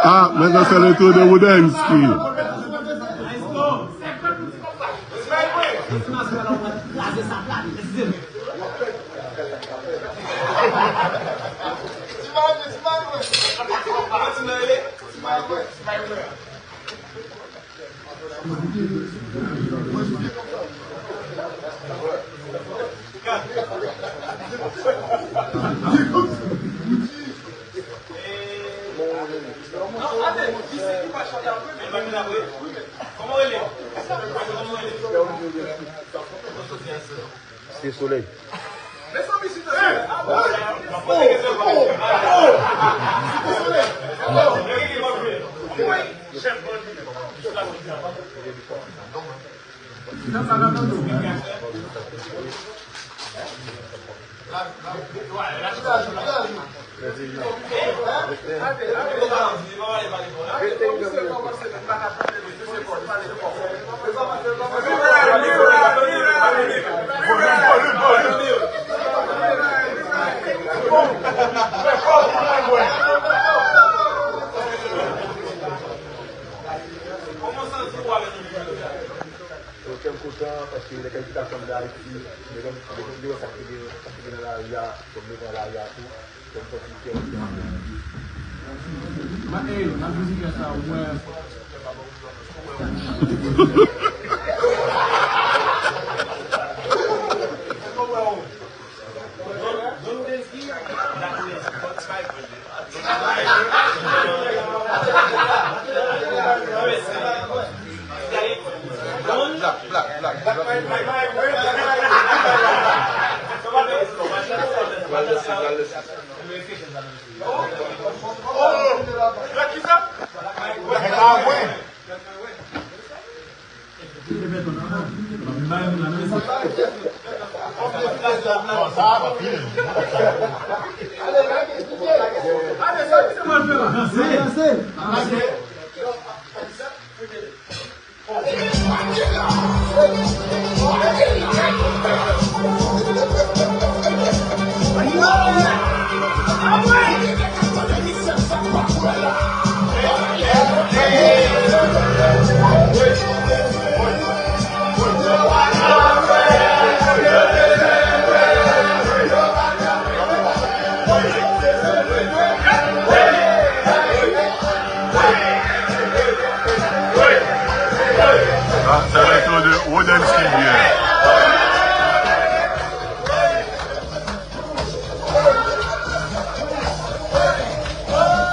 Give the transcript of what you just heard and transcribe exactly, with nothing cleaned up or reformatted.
Ah, mwen sa se le tour de Woodensky. Se solèy. Yo, kè m kontan paske nèg Ayiti ta sanble Ayiti, nèg yo, nèg yo wè sa k te gen, sa k te gen nan lari a, kòm yo pran lari a tou, kè m santi fyè. Ma, ey, nan mizik sa, ou wè.